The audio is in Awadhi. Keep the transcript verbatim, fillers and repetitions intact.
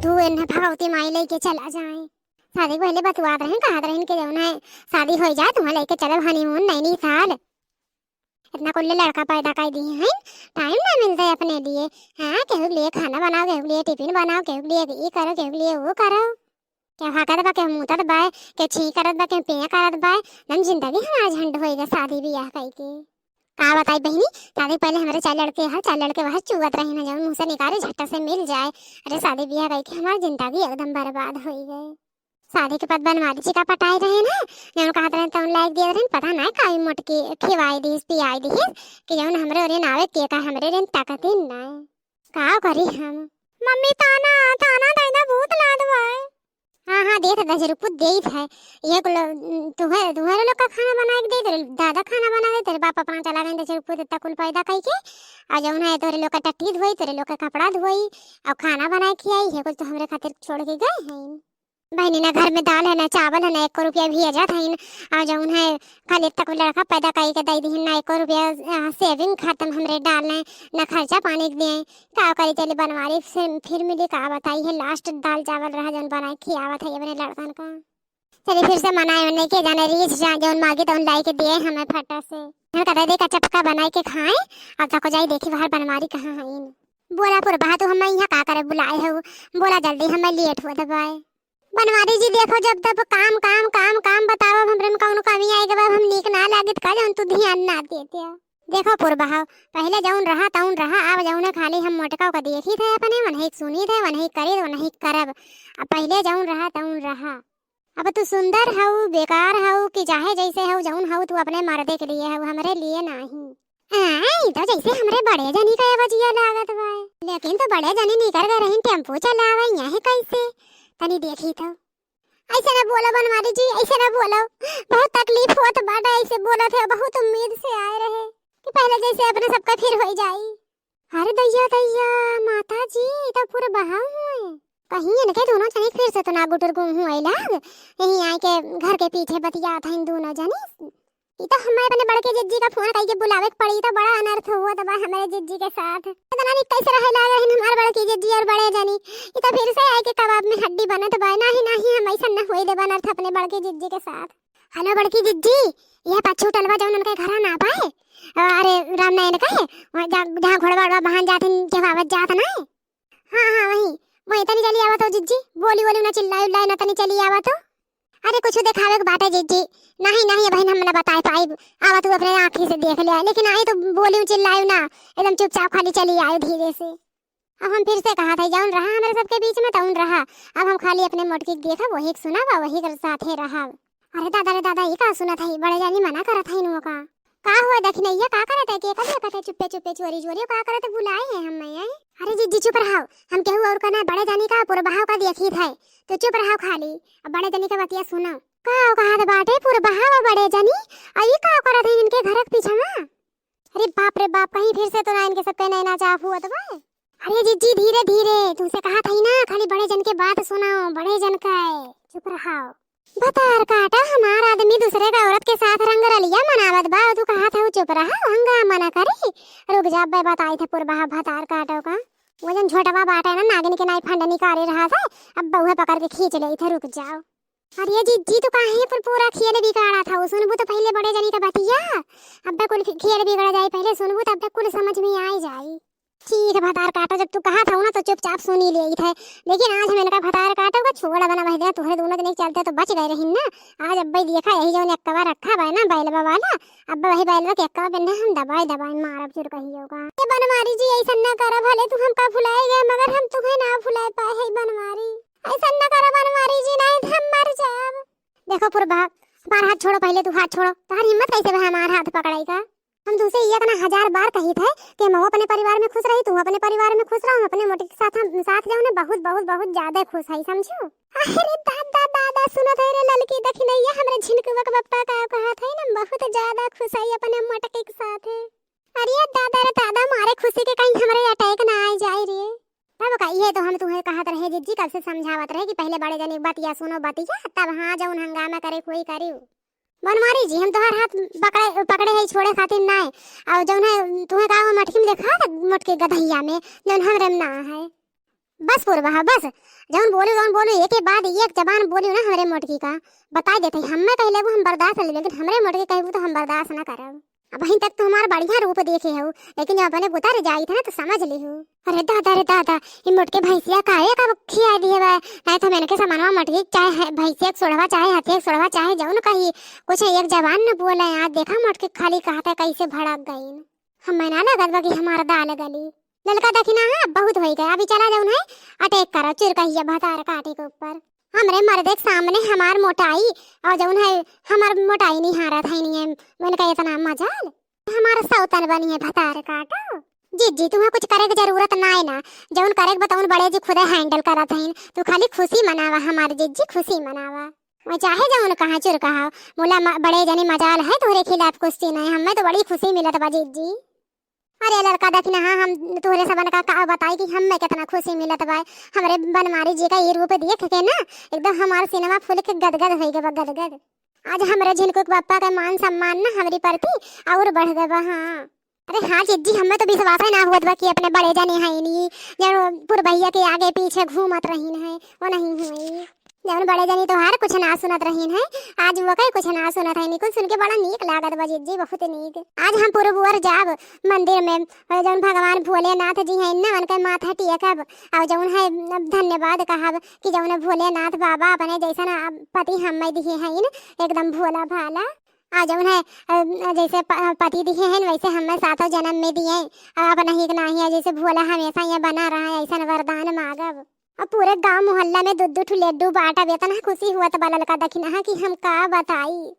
तू इन्हें भगवती माई लेके चला जाए। शादी के पहले बतुआत रहन, कहत रहन कि जौन है शादी होइ जाए, तुम्हें लेके चलब honeymoon नैनीताल। इतना कुल्ले लड़का पैदा कर दिए हैं, time ना मिलता है अपने लिए। हाँ, केहू के लिए खाना बनाओ, केहू के लिए tiffin बनाओ, केहू के लिए ये करो, केहू के लिए वो करो। केहू हाकत बा, केहू मूतत बा, केहू छीं करत बा, केहू पें करत बा। एकदम जिंदगी हमार झंड होई गए शादी बियाह कई के। का बताई बहिनी, शादी पहले हमरे चार लड़के हर, चार लड़के वह चुअत रही ना, जौन मुँह से निकाले झट से मिल जाए। अरे शादी बियाह कई के हमार जिंदगी एकदम बर्बाद होई गए। शादी के बाद बनवारी जी का पटाए रहे ना, जौन कहत रहे तौन लायक दिए रहे, पता ना काई मोटकी खिवाई दिहिस, पियाई दिहिस, कि जौन हमरे ओरे नावे के का हमरे ओरे ताकत ही ना। का करी हम? मम्मी ताना, ताना दाई ना भूत लाद बाए। हाँ, हाँ, देत दस रुपये देत है। ये कुल, तुहे, तुहरे लोग का खाना बनाए के देत रहे, दादा खाना बना देत रहे, बाप अपना चला गए दस रुपये देता कुल पैदा कई के। और जौन है तोरे लोग का टट्टी धोई, तोरे लोग का कपड़ा धोई, और खाना बनाए खियाई, ये कुल तो हमरे खातिर छोड़ के गए हैं। बहिनी, ना घर में दाल है, ना चावल है, ना एको रुपया भी अजत है। और जौन है खाली तक लड़का पैदा कई के दे दिहिन, ना एको रुपया, अ, saving खातम हमरे डाले, ना खर्चा पानी के दिए। का करी, चली बनवारी फिर, फिर मिली, का बताई है, last दाल चावल रहा जौन बनाए खियावत है अपने लड़कन का। चली फिर से मनाए उन्हें के जाने रीस जा, जौन मांगी तौन लाई के दिए हमें फटा से। हम कहते देखा चपका बनाए के खाए, अब तक जाई देखी बाहर बनवारी कहाँ है इन। बोला पुरबहा, तू हमें यहाँ का करे बुलाए हो? बोला जल्दी, हमें late होत बाए। बनवारी जी, देखो, जब तब काम, काम, काम, काम बताओ, अब हमरे में कौनो कमी आए के बाद हम नीक ना लागित का, जौन तू ध्यान ना देते। देखो पुरबहा, पहले जौन रहा तौन रहा, अब जौन है खाली हम मोटका का देखी थे अपने, वनही सुनी थे, वनही करे, वनही करब। अब पहले जौन रहा तौन रहा। अब तू सुंदर हऊ, बेकार हऊ कि चाहे जैसे हऊ, जौन हऊ तू अपने मर्दे के लिए हऊ, हमरे लिए नाही। हाँ, ई तो जैसे हमरे बड़े जनी का एवजिया लागत बा। लेकिन तो बड़े जनी निकर गए रहीन टेम्पू चलावे, यहाँ कैसे? तनी देखी तो। ऐसे ना बोलो बनवारी जी, ऐसे ना बोलो। बहुत तकलीफ होत बाटे, ऐसे बोलत है, बहुत उम्मीद से आए रहे कि पहले जैसे अपने सबका फिर हो जाई। अरे दैया, दैया, माता जी, ई तो पुरबहा हुए। कहीं इनके दोनों जनी फिर से तो ना गुटुर गुम हुए लाग। यहीं आए के घर के पीछे बतियात हैं दोनों जनी। ई तो हमें अपने बड़के जिज्जी का फोन कई के बुलावे के पड़ी, ई तो बड़ा अनर्थ हुआ तो बा हमारे जिज्जी के साथ। पता नहीं कैसे रहे लाग रही हमारे बड़की जिज्जी और बड़े जनी। ई तो फिर से आए के कबाब में हड्डी बनत बा। नहीं, नहीं, हम ऐसा न होए देब अनर्थ अपने बड़की जिज्जी के साथ। हेलो बड़की जिज्जी, यह पाछू टलवा जौन उनके घरा ना पाए, अरे रामनारायण कहे, वहाँ जा-, जहाँ घोड़वा वोड़वा बहान जात हैं, जब आवत जात ना है। हाँ, हाँ, वही, वही तनी चली आवत हो जिज्जी, बोली बोली ना चिल्लाई उल्लाई ना, तनी चली आवत हो। अरे कुछ देखावे के बाटे जिज्जी, नहीं, नहीं बहन, हम ना बताए पाइब, आवा तू अपने आँखी से देख लिया, लेकिन आई तो बोली चिल्लाई ना, एकदम चुपचाप खाली चली आए धीरे से। अब हम फिर से कहा था, जौन रहा हमरे सबके बीच में तौन रहा। अब हम खाली अपने मोटकी के देखब, वही के सुनब और वही के साथे रहब। अरे दादा रे दादा, ई का सुनत है, बड़े जानी मना करत है इनुओ का। का हुआ दखिनैया, का करत है, के कर देखत है चुप्पे चुप्पे चोरी चोरी, का करत है, बुलाए हैं हम मैं, हैं? अरे जिज्जी चुप रहो, हम केहू और का ना, बड़े जानी का पुरबहाव का देखी थे, तो चुप रहो खाली, अब बड़े जानी का बतिया सुनो। का कहत बाटे पुरबहाव बड़े जानी, और ई का करत है इनके घर के पीछे में? अरे बाप रे बाप, कहीं फिर से तो ना इनके सबके नैना चाफ हुआ तो बा। अरे जिज्जी, धीरे धीरे, तुमसे कहा था ही ना, खाली बड़े जन के बात सुनाओ, बड़े जन का है। चुप रहो। भतार काटा, हमार आदमी दूसरे का औरत के साथ रंग रलिया मनावत बा, तू कहा था चुप रहो, हंगामा ना करी। रुक जा, अब्बे बताई थे पुरबहा भतार काटो का। वो जन झोटवा बाटे ना, नागिन के नाई फंडनी करे रहा था, अब बहुए पकड़ के खींच ले थे, रुक जाओ। अरे जिज्जी, तू काहे पर पूरा खेल बिगाड़ा था? सुनबू तो पहले बड़े जनी का बतिया, अब्बे कुल खे-, खेल बिगड़ जाई। पहले सुनबू तब तक कुल समझ में आई जाई। ठीक है भतार काटा, जब तू कहा था ना तो चुपचाप सुनी ले थे, लेकिन आज हम इनका भतार काटा का छोड़ा बना वही देना, तुम्हारे दोनों जने के चलते तो बच गए रही ना। आज अब्बे देखा यही जो एक्कवा रखा बा ना बैलवा वाला, अब्बे वही बैलवा के एक्कवा पे ना हम दबाए दबाए मारब चुर कही होगा। ये बनवारी जी ऐसा ना करा, भले तू हमका भुलाए गए मगर हम तुम्हें ना भुलाए पाए है बनवारी। ऐसा न करो बनवारी जी, नहीं तो हम मर जाब। देखो पुरबहा, हमार हाथ छोड़ो, पहले तू हाथ छोड़ो। तोहार हिम्मत कैसे भा हमार हाथ पकड़ाई का? हम तुमसे ये इतना हजार बार कही थे कि हम अपने परिवार में खुश रही, तू अपने परिवार में खुश रहो, हम अपने मोटी के साथ, हम साथ जाओ ना, बहुत, बहुत, बहुत ज्यादा खुश है, समझो। अरे दादा, दादा, सुनो थे रे ललकी दखिनैया, हमरे झिनकुआ के पप्पा का कहा थे ना, बहुत ज्यादा खुश है अपने मोटके के साथ। अरे दादा रे दादा, मारे खुशी के कहीं हमरे attack ना आ जाए रे। तब का, ये तो हम तुम्हें कहत रहे जिज्जी, कब से समझावत रहे कि पहले बड़े जने की बतिया सुनो बतिया, तब हाँ जौन हंगामा करे कोई करियो। बनवारी जी, हम तोहार हाथ पकड़े, पकड़े है छोड़े खातिर ना है। और जौन है तुम्हें कहा वो मटकी में देखा था, मोटके गधैया में, जौन हमरे में ना है। बस पुरबहा, बस। जौन बोलू, जौन बोलू, एक ही बात, एक जबान बोलू ना हमरे मोटकी का, बताइ देत ही, हम्मे कहि लेबू हम बर्दाश्त कर लेबू, लेकिन हमरे मोटकी कहबू तो हम बर्दाश्त ना करब। अबहीं तक तो हमार बढ़िया रूप देखे हऊ, लेकिन जब अपने उतर जाई था ना तो समझ लिहू। अरे दादा, अरे दादा, ई मोटकी भैंसिया काहे का खिया दिहे बा? नहीं तो मैंने के समानवा मोटकी, चाहे है भैंसिया के सोढ़वा, चाहे हथिया के सोढ़वा, चाहे जौन कही, कुछ एक जबान न बोले। आज देखा मोटकी खाली कहत है, कैसे भड़क गईन। हम्मे ना लगत बा कि हमार दाल गली। ललका दखिनहा, हाँ, बहुत होई गए। अभी चला जौन है, अटैक करो चुरकहिया भतार काटी के ऊपर। हमरे मर्दे के सामने हमार मोटाई और जौन है, हमार मोटाई निहारत है नहीं है, उनका इतना मजाल। हमार सौतन बनी है भतार काटो। जिज्जी, तुहा कुछ करे के जरूरत ना है ना, जौन करे के बताउन बड़े जी खुदे handle करत हईन। तू खाली खुशी मनावा हमार जिज्जी, खुशी मनावा। मैं चाहे जौन कहा चुरकहा, मुला म-, बड़े जनी मजाल है तोहरे खिलाफ कुछ नहीं, हमें तो बड़ी खुशी मिलत बा जिज्जी। अरे ललका दखिनहा, हम तोहरे सबन का, का बताई कि हमें कितना खुशी मिलत बा। हमरे बनवारी जी का ये रूप देख के ना एकदम हमार सिनेमा फूल के गदगद होई गए बा, गदगद। आज हमरे झिनकू के पप्पा के मान सम्मान ना हमरी प्रति और बढ़ गए बा। हाँ। अरे हाँ जिज्जी, हमें तो विश्वास ही ना हुआ बा कि अपने बड़े जने हैं नहीं, जब पुरबहिया के आगे पीछे घूमत रहीन है, वो नहीं हुई। जौन बड़े जनी तोहार कुछ ना सुनत रहीन है, आज वो कहीं कुछ ना सुनत है, निकुल सुन के बड़ा नीक लागत बा जिज्जी, बहुत नीक। आज हम पुरबुअर जाब मंदिर में, और जौन भगवान भोलेनाथ जी हैं ना, उनके माथा टेकब, और जौन है अब धन्यवाद कहब कि जौन भोलेनाथ बाबा अपने जैसन पति हमें दिहे हैं, एकदम भोला भाला। और जौन है, अ, जैसे प-, पति दिहे हैं वैसे हमें सातों जन्म में दिए, और अपना ही एक नाही है, जैसे भोला हमेशा यहाँ बना रहा है, ऐसा वरदान मांगब। अब पूरे गांव मोहल्ला में दू दू ठू लड्डू बांटब, इतना खुशी हुआ तो बा ललका दखिनहा कि हम का बताई।